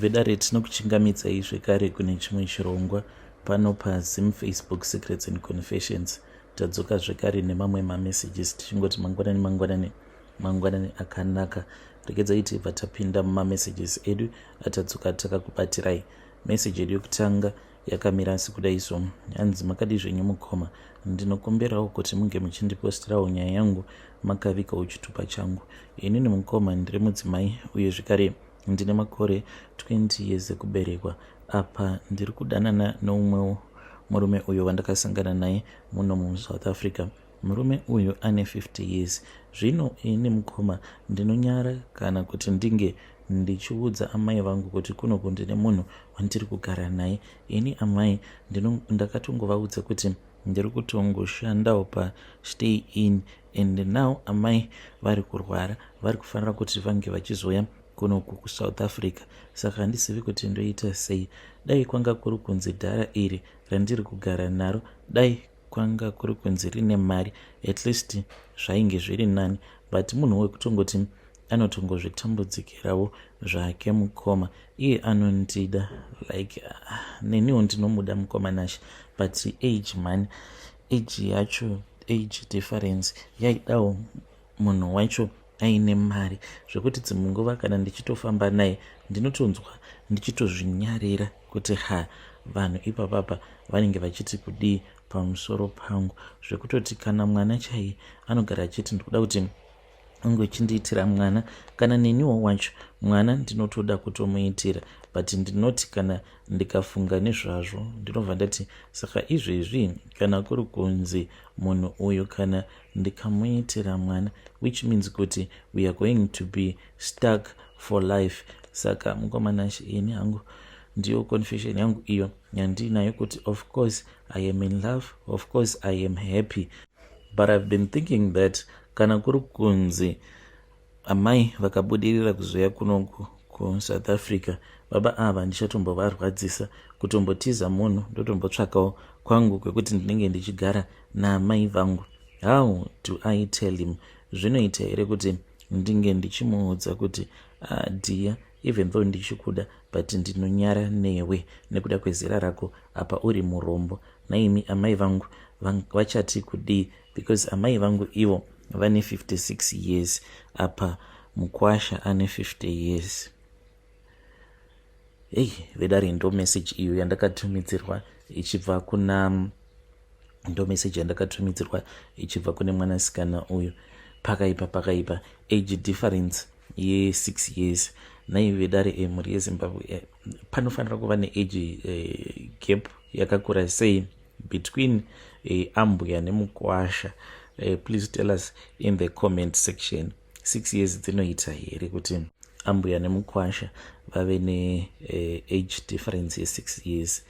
Vedare, tinokuchingamidzai zvekare kune chimwe chirongwa pano paZim Facebook Secrets and Confessions. Tadzoka zvekare nemamwe mamessages, tichingoti mangwanani, mangwanani, mangwanani akanaka. Regedzai tibva tapinda mumamessages edu atadzoka takakubatirai. Meseji yedu yekutanga yakamira sekudai so. Hanzi, "Makadi zvenyu mukoma? Ndinokumbirawo kuti munge muchindipostirawo nyaya yangu makavikawo chitupa changu. Inini mukoma ndiri mudzimai, uye zvekare ndine makore 20 years ekuberekwa. Apa ndiri kudanana neumwewo murume uyo wandakasangana naye muno muSouth Africa. Murume uyu ane 50 years. Zvino ini mukoma ndinonyara kana kuti ndinge ndichiudza amai vangu kuti kunoku ndine munhu wandiri kugara naye. Ini amai ndakatongovaudza kuti ndiri kutongoshandawo pastay in, and now amai vari kurwara, vari kufanira kuti vange vachizoya kunoku kuSouth Africa, saka handizivi kuti ndoita sei. Dai kwanga kuri kunzi dhara iri randiri kugara naro, dai kwanga kuri kunzi rine mari, at least zvainge zviri nani, but munhu wekutongoti anotongozvitambudzikirawo zvake mukoma. Iye anondida, like neniwo ndinomuda mukoma Nashe, but age man, age yacho, age difference yaidawo munhu wacho aine mari, zvekuti dzimwe nguva kana ndichitofamba naye ndinotonzwa ndichitozvinyarira kuti ha, vanhu ipapapa vanenge vachiti kudii pamusoro pangu, zvekutoti kana mwana chaiye anogara achiti ndikuda kuti unge uchindiitira mwana. Kana neniwo wacho mwana ndinotoda kutomuitira, but ndinoti kana ndikafunga nezvazvo ndinobva ndati, saka izvezvi kana kuri kunzi munhu uyu kana ndikamuitira mwana, which means kuti we are going to be stuck for life. Saka mukoma Nashe, ini hangu ndiyo confession yangu iyo yandinayo, kuti of course I am in love, of course I am happy, but I've been thinking that kana kuri kunzi amai vakabudirira kuzoya kunoku kuSouth Africa, baba ava ndichatombovarwadzisa kutombotiza munhu, ndotombotsvakawo kwangu kwekuti ndinenge ndichigara naamai vangu. How do I tell him? Zvinoita here kuti ndinge ndichimuudza kuti, 'Dear, even though ndichikuda, but ndinonyara newe nekuda kwezera rako, apa uri murombo'? Naimi amai vangu vachati kudii? Because amai vangu ivo vane 56 years, apa mukwasha ane 50 years." Hei vedare, ndo message iyo yandakatumidzirwa ichibva kuna, ndo message yandakatumidzirwa ichibva kune mwanasikana uyu. Pakaipa, pakaipa. Age difference ye6 years. Nai vedare, emhuri yeZimbabwe, panofanira kuva neage gap yakakura sei between ambuya nemukwasha? Please tell us in the comment section. 6 years dzinoita here kuti ambuya nemukwasha vave neage difference ye6 years?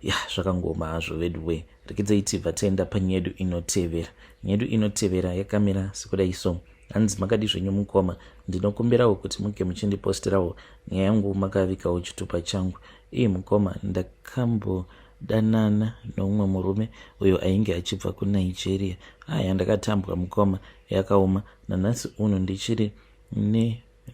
Ya, zvakangoma hazvo veduwe. Rekedzai tibva taenda panyaya yedu inotevera. Nyaya yedu inotevera yakamira sekudai so. Hanzi, "Makadi zvenyu mukoma? Ndinokumbirawo kuti muge muchindipostirawo nyaya yangu makavikawo chitupa changu. Iye mukoma, ndakambodanana noumwe murume uyo ainge achibva kuNigeria. Aya, ndakatambwa mukoma, yakaoma. Nanhasi uno ndichiri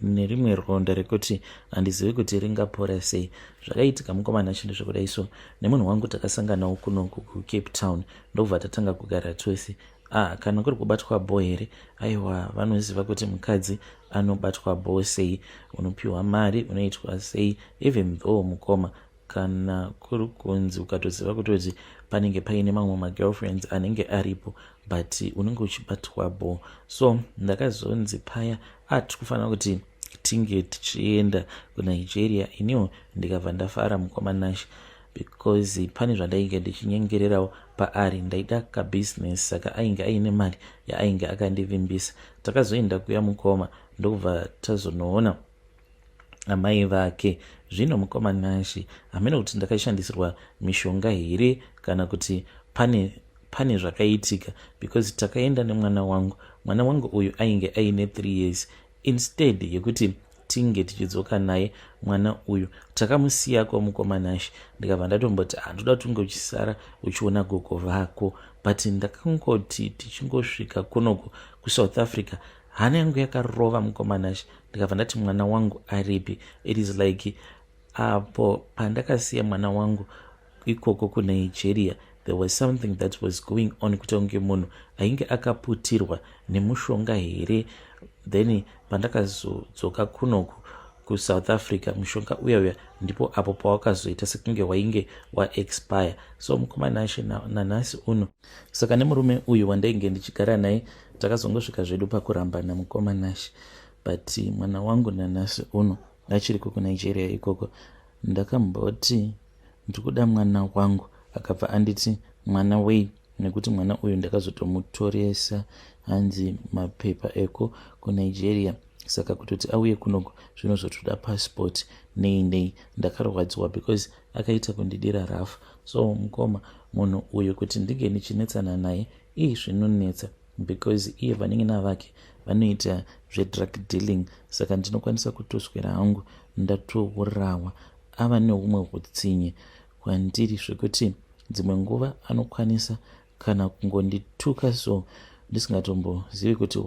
nerimwe ronda rekuti handizivi kuti ringapora sei. Zvakaitika mukoma Nashe ndezvekudai so. Nemunhu wangu takasanganawo kunoku kuCape Town, ndobva tatanga kugara tose. Ah, kana kuri kubatwa bho here, aiwa, vanoziva kuti mukadzi anobatwa bho sei, unopiwa mari, unoitwa sei. Even though mukoma, kana kuri kunzi ukatoziva kutoti panenge paine mamwe magirlfriends anenge aripo, but unenge uchibatwa bho. So ndakazonzi paya tiri kufanira kuti tinge tichienda kuNigeria. Iniwo ndikabva ndafara mukoma Nashe, because pane zvandainge ndichinyengererawo paari, ndaida kabusiness, saka ainge aine mari yaainge akandivimbisa. Takazoenda kuya mukoma, ndokubva tazonoona amai vake. Zvino mukoma Nashe, hamene kuti ndakashandisirwa mishonga here kana kuti pane zvakaitika, because takaenda nemwana wangu. Mwana wangu uyu ainge aine 3 years. Instead yekuti tinge tichidzoka naye mwana uyu, takamusiyako mukoma Nashe. Ndikabva ndatomboti, handoda kuti unge uchisara uchiona gogo vako, but ndakangoti tichingosvika kunoku kuSouth Africa, hana yangu yakarova mukoma Nashe. Ndikabva ndati, "Mwana wangu aripi?" It is like apo pandakasiya mwana wangu ikoko kuNigeria, there was something that was going on, kuita kunge munhu ainge akaputirwa nemushonga here. Then pandakazodzoka kunoku kuSouth Africa, mushonga uya uya ndipo apo pawakazoita sekunge wainge waexpire. So mukomana ashe, nanhasi uno, saka nemurume uyu wandainge ndichigara naye, takazongosvika zvedu pakurambana, mukomanashe, but mwana wangu nanhasi uno achiriko kuNigeria ikoko. Ndakamboti ndikuda mwana wangu, akabva anditi, "Mwana wei?" Nekuti mwana uyu ndakazotomutoresa hanzi mapepa eko kuNigeria, saka kutoti auye kunoko zvinozotoda passport, nei nei. Ndakarwadziwa because akaita kundidira rafu. So mukoma, munhu uyu kuti ndinge ndichinetsana naye, ii, zvinonetsa because iye vanin'ina vake vanoita zvedrug dealing, saka ndinokwanisa kutoswera hangu ndatourawa. Ava neumwe utsinye kwandiri zvekuti dzimwe nguva anokwanisa kana kungondituka, so ndisingatombozivi kuti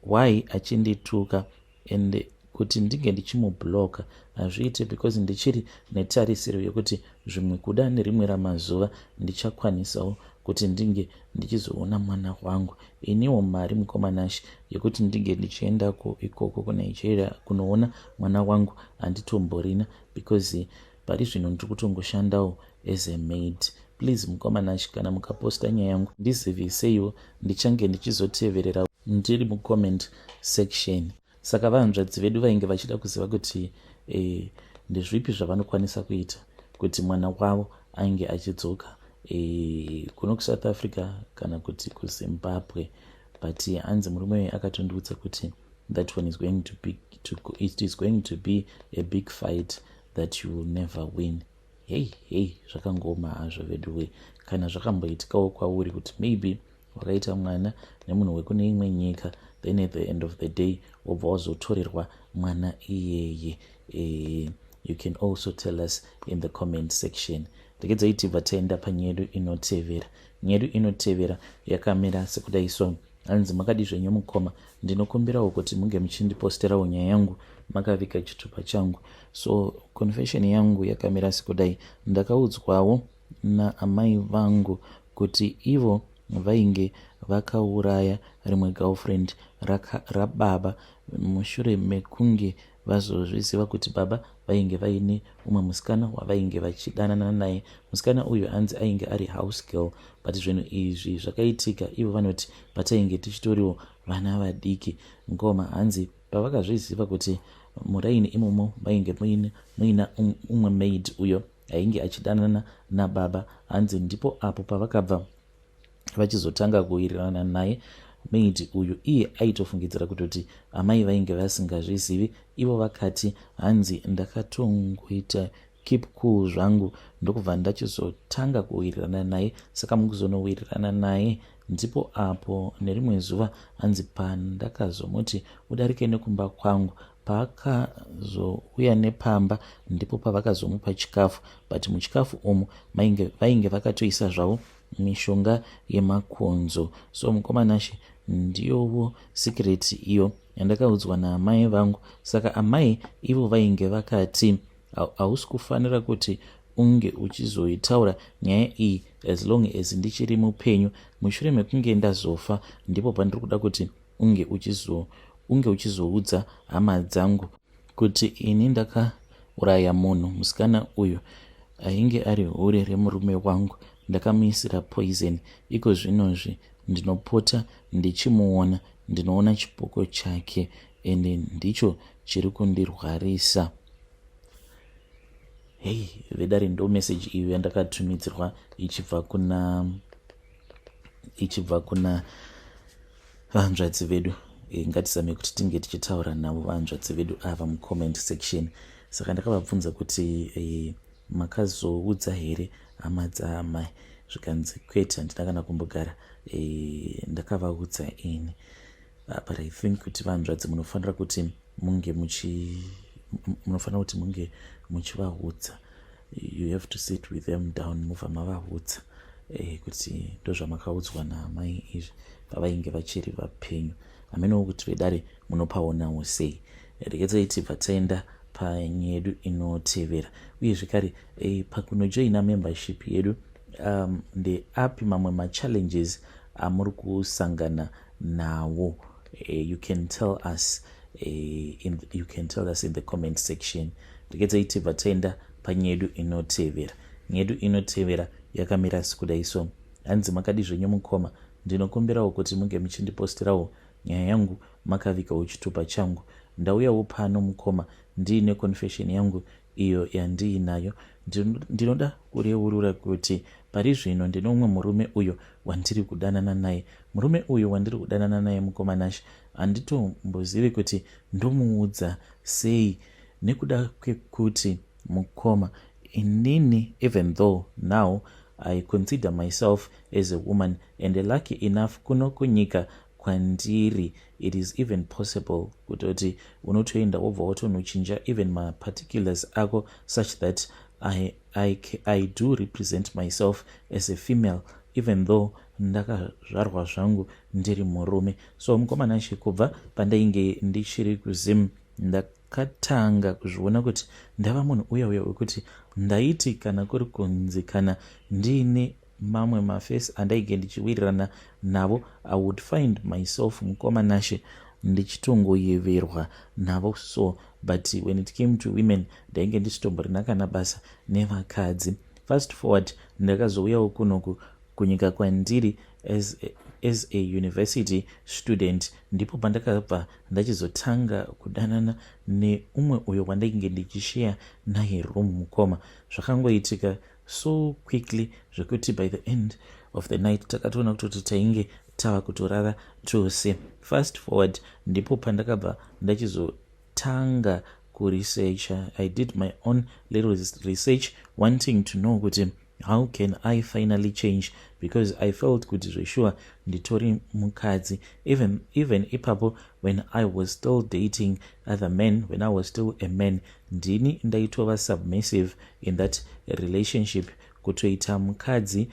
why achindituka. And kuti ndinge ndichimubloka hazviite because ndichiri netarisiro yekuti zvimwe kuda nerimwe ramazuva ndichakwanisawo kuti ndinge ndichizoona mwana wangu. Iniwo mari, mukomanashi, yekuti ndinge ndichiendako ikoko kuNigeria kunoona mwana wangu handitomborina because pari zvino ndiri kutongoshandawo as a maid. Please, mukomanashi, kana mukaposta nyaya yangu, ndiziviseiwo, ndichange ndichizoteverera ndiri mucomment section. Saka vahanzvadzi vedu vainge vachida kuziva kuti ndezvipi zvavanokwanisa kuita kuti mwana wavo ainge achidzoka kuno kuSouth Africa kana kuti kuZimbabwe. But hanzi murume uyu akatondiudza kuti that one is going to be to, it is going to be a big fight that you will never win. Hei hei, zvakangoma hazvo veduwe. Kana zvakamboitikawo kwauri kuti maybe wakaita mwana nemunhu wekune imwe nyika, then at the end of the day wobva wazotorerwa mwana iyeye, you can also tell us in the comment section. Regedzai tibva taenda panyaya yedu inotevera. Nyaya yedu inotevera yakamira sekudai. So hanzi, "Makadi zvenyu mukoma? Ndinokumbirawo kuti munge muchindiposterawo nyaya yangu makavika chitupa changu. So confession yangu yakamira sekudai. Ndakaudzwawo naamai vangu kuti ivo vainge vakauraya rimwe girlfriend rababa mushure mekunge vazozviziva kuti baba vainge vaine umwe musikana wavainge vachidanana naye. Musikana uyu hanzi ainge ari house girl, but zvinhu izvi zvakaitika, ivo vanoti, patainge tichitoriwo vana vadiki ngoma. Hanzi pavakazviziva kuti muraini imomo vainge muina umwe maid uyo ainge achidanana nababa, hanzi ndipo apo pavakabva vachizotanga kuwirirana naye maid uyu. Iye aitofungidzira kutoti amai vainge vasingazvizivi. Ivo vakati hanzi ndakatongoita keep cool zvangu, ndokubva ndachizotanga kuwirirana naye. Saka mukuzonowirirana naye ndipo apo nerimwe zuva hanzi pandakazomuti udarike nekumba kwangu. Paakazouya nepamba ndipo pavakazomupa chikafu, but muchikafu umu vainge vakatoisa zvavo mishonga yemakonzo. So mukomanashe, ndiyowo secret iyo yandakaudzwa naamai vangu. Saka amai ivo vainge vakati hausi kufanira kuti unge uchizoitaura nyaya iyi as long as ndichiri mupenyu. Mushure mekunge ndazofa ndipo pandiri kuda kuti unge uchizoudza hama dzangu kuti ini ndakauraya munhu. Musikana uyu ainge ari hure remurume wangu, ndakamuisira poison. Iko zvinozvi ndinopota ndichimuona, ndinoona chipoko chake, ende ndicho chiri kundirwarisa." Hei vedare, ndo meseji iyo yandakatumidzirwa ichibva kuna vanzvadzi vedu. Ngatizame kuti tinge tichitaura navo vanzvadzi vedu ava mucomment section. Saka ndakavabvunza kuti makazoudza here hama dzaamai? Zvikanzi, "Kwete, handina kana kumbogara ndakavaudza ini." But I think kuti vanzvadzi munofanira kuti munge muchivaudza. You have to sit with them down, mubva mavaudza kuti ndozvamakaudzwa naamai izvi pavainge vachiri vapenyu. Hamenowo kuti vedare munopaonawo sei. Regedzai tibva taenda panyaya yedu inotevera. Uye zvekare pakunojoina membership yedu, ndeapi mamwe machallenges amuri kusangana nawo? You can tell us in the comment section. Regedzai tibva taenda panyaya yedu inotevera. Nyaya yedu inotevera yakamira sekudai so. Hanzi, "Makadi zvenyu mukoma? Ndinokumbirawo kuti munge muchindipostirawo nyaya yangu makavigawo chitupa changu. Ndauyawo pano mukoma ndiine confession yangu iyo yandiinayo. Ndinoda kureurura kuti pari zvino ndine umwe murume uyo wandiri kudanana naye. Murume uyu wandiri kudanana naye, mukoma Nashe, handitombozivi kuti ndomuudza sei nekuda kwekuti mukoma, inini even though now I consider myself as a woman and lucky enough kuno kunyika kwandiri it is even possible kutoti unotoenda wobva watonochinja even maparticulars ako such that I do represent myself as a female even though ndakazvarwa zvangu ndiri murume. So mukoma Nashe, kubva pandainge ndichiri kuZim, ndakatanga kuzviona kuti ndava munhu uya uya wekuti ndaiti kana kuri kunzi kana ndiine mamwe mafesi andainge ndichiwirirana navo, I would find myself, mukoma Nashe, ndichitongoyeverwa navo so. But when it came to women, ndainge ndisitomborina kana basa nevakadzi. Fast forward, ndakazouyawo kunoku kunyika kwandiri as a university student. Ndipo pandakabva ndachizotanga kudanana neumwe uyo wandainge ndichisheya naye room. Mukoma, zvakangoitika so quickly zvekuti by the end of the night takatoona kutoti tainge tava kutorara tose. Fast forward, ndipo pandakabva ndachizotanga kuresearcha. I did my own little research, wanting to know kuti how can I finally change, because I felt kuti zvesure nditori mukadzi. Even ipapo, when I was still dating other men, when I was still a man, ndini ndaitova submissive in that relationship, kutoita mukadzi.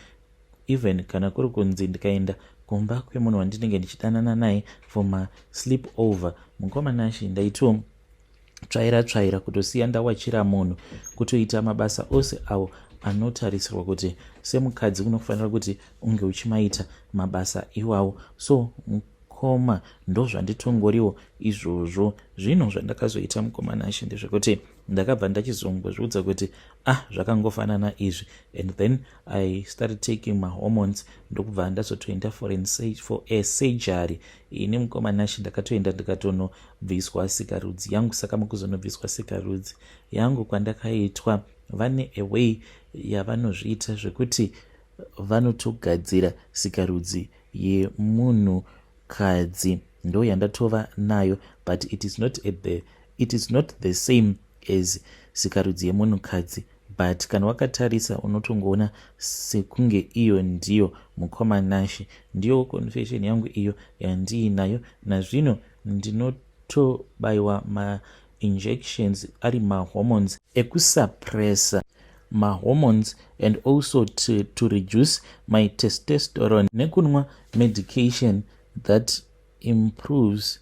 Even kana kuri kunzi ndikaenda kumba kwemunhu wandinenge ndichidanana naye for masleep over, mukoma Nashe, ndaitotsvaira tsvaira, kutosiya ndawachira munhu, kutoita mabasa ose awo anotarisirwa kuti semukadzi unofanira kuti unge uchimaita mabasa iwawo. So mukoma, ndo zvanditongoriwo izvozvo. Zvino zvandakazoita, mukoma Nashe, ndezvekuti ndakabva ndachizongozviudza kuti, "Ah, zvakangofanana izvi." And then I started taking mahormones, ndokubva ndazotoenda for a surgery. Ini, mukoma Nashe, ndakatoenda ndikatonobviswa sikarudzi yangu. Saka mukuzonobviswa sikarudzi yangu kwandakaitwa, vane a way yavanozviita zvekuti vanotogadzira sikarudzi yemunhukadzi. Ndo yandatova nayo, but it is not the same as sikarudzi yemunhukadzi, but kana wakatarisa unotongoona sekunge iyo ndiyo. Mukoma Nashe, ndiyo confession yangu iyo yandiinayo nazvino. Ndinotobayiwa mainjections ari mahormones ekusuppressa mahormones and also to reduce my testosterone, nekunwa medication that improves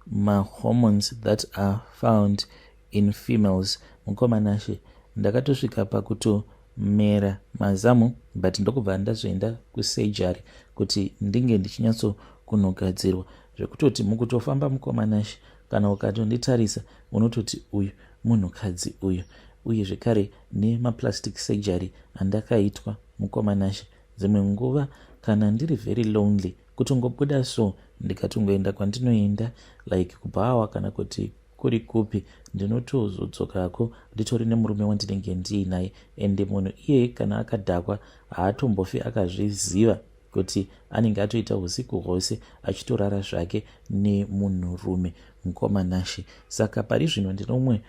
mahormones that are found in females. Mukoma Nashe, ndakatosvika pakutomera mazamu, but ndokubva ndazoenda kusurgery kuti ndinge ndichinyatsokunogadzirwa, zvekutoti mukutofamba, mukoma Nashe, kana ukatonditarisa unototi uyu munhukadzi uyu. Uye zvekare nemaplastic surgery andakaitwa, mukoma Nashe, dzimwe nguva kana ndiri very lonely, kutongobuda so ndikatongoenda kwandinoenda, like kubhawa kana kuti kuri kupi, ndinotozodzokako nditori nemurume wandinenge ndiinaye. Ende munhu iyeye kana akadhakwa haatombofi akazviziva kuti anenge atoita usiku hwose achitorara zvake nemunhurume, mukoma Nashe. Saka pari zvino ndinomwe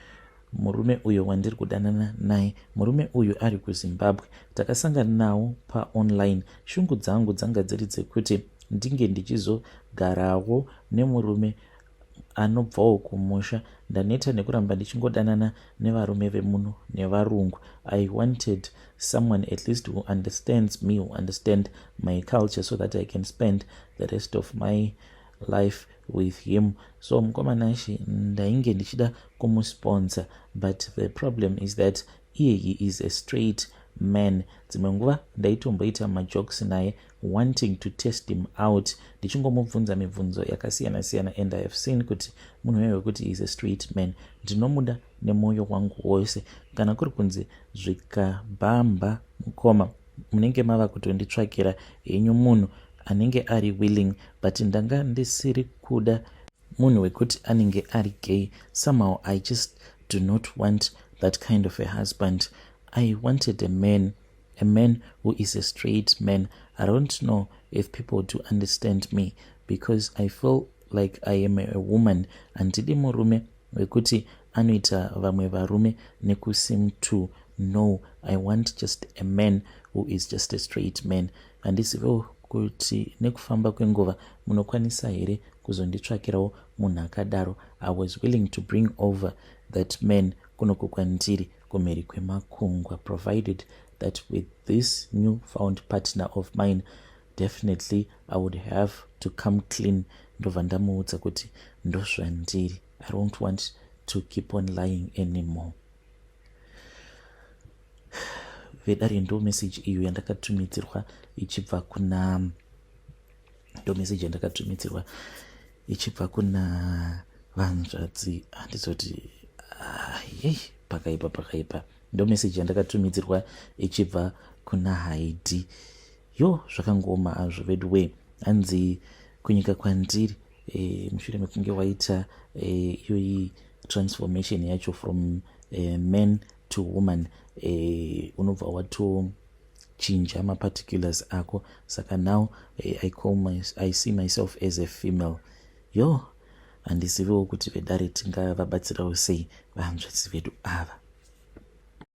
murume uyo wandiri kudanana naye. Murume uyu ari kuZimbabwe, takasangana nawo paonline. Shungu dzangu dzanga dziri dzekuti ndinge ndichizogarawo nemurume anobvawo kumusha. Ndaneta nekuramba ndichingodanana nevarume vemuno nevarungu. I wanted someone at least who understands me, who understand my culture, so that I can spend the rest of my life with. with him. So mukoma Nashe, ndainge ndichida kumusponsor, but the problem is that iye, he is a straight man. Dzimwe nguva ndaitomboita majokes naye, wanting to test him out, ndichingomubvunza mibvunzo yakasiyana-siyana, and I have seen kuti munhu uyo wekuti is a straight man. Ndinomuda nemwoyo wangu wose. Kana kuri kunzi zvikabhamba, mukoma, munenge mava kutonditsvakira henyu munhu anenge ari willing, but ndanga ndisiri kuda munhu wekuti anenge ari gay. Somehow I just do not want that kind of a husband. I wanted a man who is a straight man. I don't know if people do understand me, because I feel like I am a woman. Handidi murume wekuti anoita vamwe varume nekusim to. No, I want just a man who is just a straight man. Handizivewo kuti nekufamba kwenguva munokwanisa here kuzonditsvakirawo munhu akadaro. I was willing to bring over that man kunoku kwandiri kumhiri kwemakungwa, provided that with this new found partner of mine, definitely I would have to come clean, ndobva ndamuudza kuti ndozvandiri. I don't want to keep on lying anymore. Vedare, ndo message iyo yandakatumidzirwa ichibva kuna, ndo message yandakatumidzirwa ichibva kuna vanzvadzi. Handizoti, ah, yei, pakaipa, pakaipa. Ndo message yandakatumidzirwa ichibva kuna Haidi. Yo, zvakangoma azvo vedu wee. Hanzi kunyika kwandiri, mushure mekunge waita iyoyi transformation yacho from man to woman, unobva watochinja maparticulars ako. Saka now I see myself as a female. Yo, handiziviwo kuti vedare tingavabatsirawo sei vahanzvadzi vedu ava.